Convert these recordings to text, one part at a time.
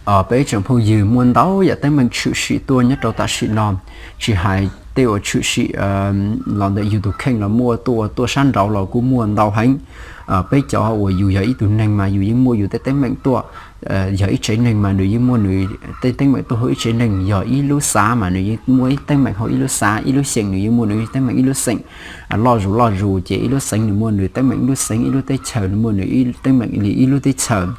Peb tsoom phooj ywg, muaj ntau yam teeb meem tshwm sim tuaj nyob rau tam sim no, tsis hais tej uas tshwm sim los ntawm yus tus kheej los muaj, tuaj tuaj sab nraud los kuj muaj ntau heev. Peb cov uas yus yog ib tug neeg mas yus yeej muaj yus tej teeb meem tuaj. Yog ib tsev neeg mas nws yeej muaj nws tej teeb meem tuaj hauv ib tsev neeg, yog ib lub xav mas nws yeej muaj ib teeb meem hauv ib lub xav, ib lub xeem nws yeej muaj nws teeb meem ib lub xeem. Loj zus loj zus ces ib lub xeev nws muaj nws teeb meem ib lub xeev, ib lub teb chaws nws muaj nws ib teeb meem li ib lub teb chaws.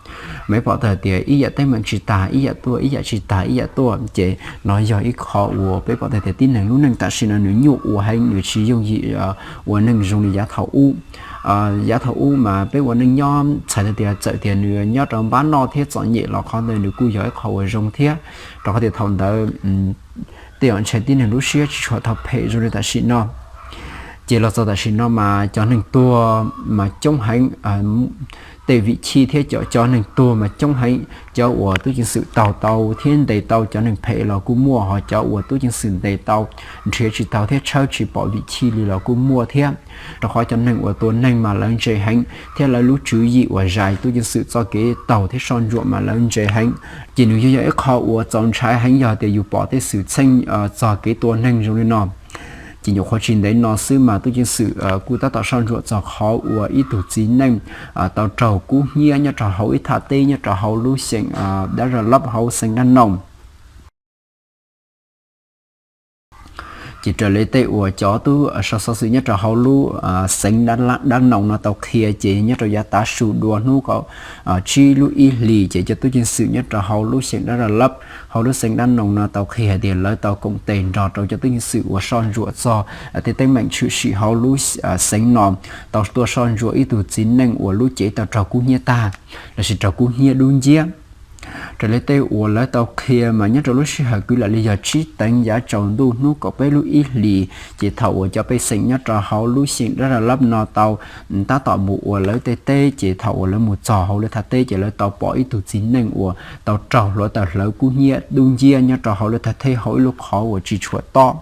Mas peb pom tau hais tias ib yam teeb meem tsis tag ib yam tuaj, ib yam tsis tag ib yam tuaj, ces no yog ib qho uas peb pom tau tias tib neeg lub neej tam sim no nws nyuaj ua heev, nws tsis yooj yim ua neej zoo li yav thaum ub. Yav thaum ub mas peb ua neej nyob txhais tau tias txawm tias nws nyob rau npab noj thiab txom nyem los qhov ntawd nws kuj yog ib qho uas zoo thiab, rau qhov tias thaum ntawd tej zaum ntshe tib neeg lub siab tsis tshua tau phem zoo li tam sim no. Ces los txog tam sim no mas cov neeg tuag mas coob heev, tej vim chij thiab cov, cov neeg tuag mas coob heev. Cov uas tub ceev xwm taug tau thiab ntes tau cov neeg phem los kuj muaj, ho cov uas tub ceev xwm ntes tau, nrhiav tsis tau thiab tshawb tsis pom vim chij li los kuj muaj thiab. Rau qhov cov neeg uas tua neeg mas lawv ntse heev, thiab lawv lub tswv yim uas zais tub ceev xwm txoj kev taug thiab soj ntsuam mas lawv ntse heev. Ces nws yog, yog ib qho uas txaus ntshai heev yog tias yus pom tej xwm txheej txog kev tua neeg zoo li no. Ces nyuam qhuav tsis ntev no xwb mas tub ceev xwm kuj tab tom soj ntsuam txog qhov uas ib tug txiv neej tau raug kub hnyiab nyob rau hauv ib thaj teb nyob rau hauv lub xeem Dab Zaj Lab hauv xeev Dab Noog. Ces raws li tej uas cov tub sau xov xwm nyob rau hauv lub xeev Dab Noog no tau qhia, ces nyob rau yav tav su dua hnub kaum tsib lub ib hlis ces cov tub ceev xwm nyob rau hauv lub xeem Dab Zaj Lab hauv lub xeev Dab Noog no tau qhia hais tias lawv tau koom tes nrog rau cov tub ceev xwm uas soj ntsuam txog tej teeb meem tshwm sim hauv lub xeev no, tau tuaj soj ntsuam ib tug txiv neej uas lub cev tau raug kub hnyiab tag lossis raug kub hnyiab dub nciab. Raws li tej uas lawv tau qhia mas nyob rau lub sij hawm kwv lam li yog tsib teev yav tsaus ntuj hnub kaum peb lub ib hlis, ces thaum uas cov pej xeem nyob rau hauv lub xeem Dab Zaj Lab no tau tab tom mus ua lawv tej teb, ces thaum uas lawv mus txog hauv lawv thaj teb ces lawv tau pom ib tug txiv neej uas tau raug hluav taws hlawv kub hnyiab dub nciab nyob rau hauv lawv thaj teb hauv ib lub qhov uas tsis tshua tob.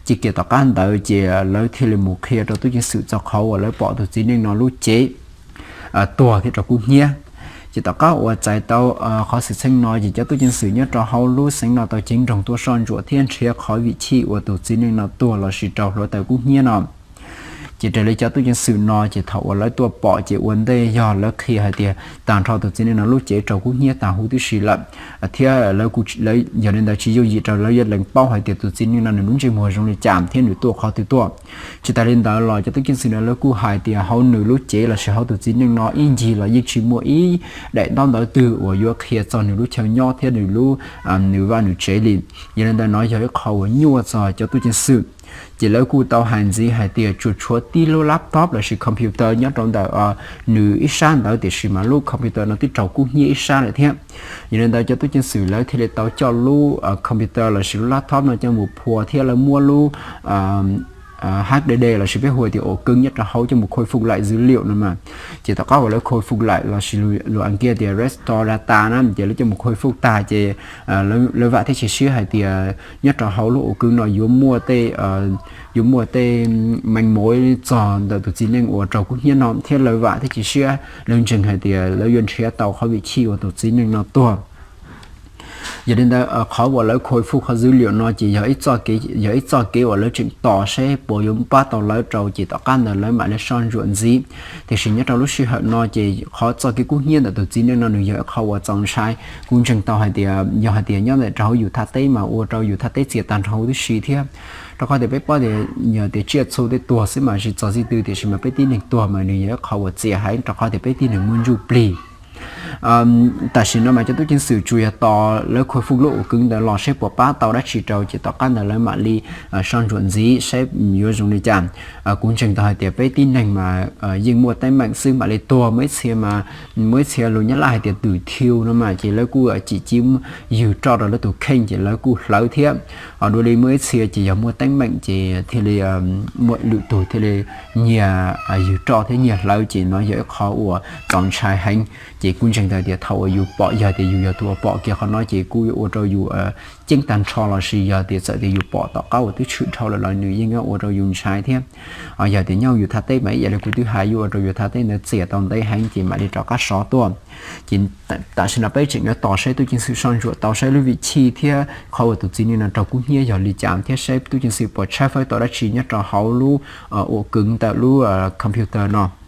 Ces kiag tom qab ntawd ces lawv thiaj li mus qhia rau tub ceev xwm txog qhov uas lawv pom tus txiv neej no lub cev tuag thiab raug kub hnyiab. Ces tom qab uas txais tau qhov xwm txheej no ces cov tub ceev xwm nyob rau hauv lub xeev no tau ceev nroog tuaj soj ntsuam thiab nrhiav qhov vim chij uas tus txiv neej no tuag lossis raug hluav taws kub hnyiab no. Ces raws li cov tub ceev xwm no ces thaum uas lawv tuaj pom ces ua ntej yog lawv qhia hais tias tag nrho tus txiv neej no lub cev raug kub hnyiab tag huv tib si lawm, thiab yog li ntawd tsis yooj yim rau lawv yuav lees paub hais tias tus txiv neej no nws lub ntsej muag zoo li cas thiab nws tuaj qhov twg tuaj. Tsis tas li ntawd los cov tub ceev xwm no lawv kuj hais tias hauv nws lub cev lossis hauv tus txiv neej no ib ncig los yeej tsis muaj ib daim ntaub ntawv twg uas yuav qhia txog nws lub chaw nyob thiab nws lub, nws vaj nws tsev li. Yog li ntawd no yog ib qho uas nyuaj txog cov tub ceev xwm. Ces lawv kuj tau hais ntxiv hais tias tsuas tshuav tib lub laptop lossis computer nyob rau ntawm nws ib sab ntawd, tiam sis mas lub computer no twb raug kub hnyiab ib sab lawm thiab. Yog li ntawd cov tub ceev xwm lawv thiaj li tau coj lub computer lossis lub laptop no coj mus phua thiab lawv muab lub hard disk lossis peb hu tias ổ cứng nyob rau hauv coj mus khôi phục lại dữ liệu no mas. Ces tom qab uas lawv khôi phục lại lossis lus Askiv tias restore data na, ces lawv coj mus khôi phục tag ces lawv vam thiab cia siab hais tias nyob rau hauv lub ổ cứng no yuav muaj tej, yuav muaj tej manh mối txog ntawm tus txiv neej uas raug kub hnyiab no thiab lawv vam thiab cia siab, lawv ntseeg hais tias lawv yuav nrhiav tau qhov vim chij uas tus txiv neej no tuag. Yog li ntawd qhov uas lawv khôi phục qhov dữ liệu no ces yog ib txoj kev, yog ib txoj kev uas lawv tseem tos seb puas yuav pab tau lawv rau ces tom qab ntawd lawv mam li soj ntsuam ntxiv. Tiam sis nyob rau lub sij hawm no ces qhov txoj kev kub hnyiab ntawm tus txiv neej no nws yog ib qho uas txaus ntshai. Kuv ntseeg tau hais tias yog hais tias nyob ntawm rau hauv yus thaj teb mas ua rau yus thaj teb txias tag nrho huv tib si thiab. Rau qhov tias peb paub tias yog tias tsiaj txhu tej tuag xwb mas tsis txog txij twg, tiam sis mas peb tib neeg tuag mas nws yog ib qho uas txias heev rau qhov tias peb tib neeg muaj ntsuj plig. Tam sim no mas cov tub ceev xwm tsuas yog tos lawv khôi phục lub ổ cứng ntawd los seb puas pab tau dab tsi rau ces tom qab ntawd lawv mam li soj ntsuam ntxiv seb yuav zoo li cas. Kuv ntseeg tau hais tias peb tib neeg mas yeej muaj teeb meem xwb, mam li tuag. Muaj ib txhia mas, muaj ib txhia lus Nyab Laj hais tias tử thiêu no mas ces lawv kuj cim cia ywg roj rau lawv tus kheej ces lawv kuj hlawv thiab. Ho dua li muaj ib txhia ces yog muaj teeb meem ces thiaj li muaj lwm tus thiaj li nyiag ywg roj thiab nyiag hlawv, ces no yog ib qho uas txaus ntshai heev. Ces Kuv ntseeg tau tias thaum uas yus pom, yog tias yus yog tus uas pom kiag qhov no ces kuj yuav ua rau yus ceeb tag nrho, lossis yog tias txawm tias yus pom tom qab uas twb tshwm dhau lawm los nws yeej yuav ua rau yus ntshai thiab. Yog tias nyob yus thaj teb mas ib yam li kuv twb hais, yuav ua rau yus thaj teb ntawd txias tau ntev heev ces mam li rov qab sov tuaj. Ces tam sim no peb tseem yuav tos saib tub ceev xwm soj ntsuam tau saib lub vim chij thiab qhov uas tus txiv neej no raug kub hnyiab yog li cas thiab saib tub ceev xwm puas tshawb fawb tau dab tsi nyob rau hauv lub ua kws ntawm lub computer no.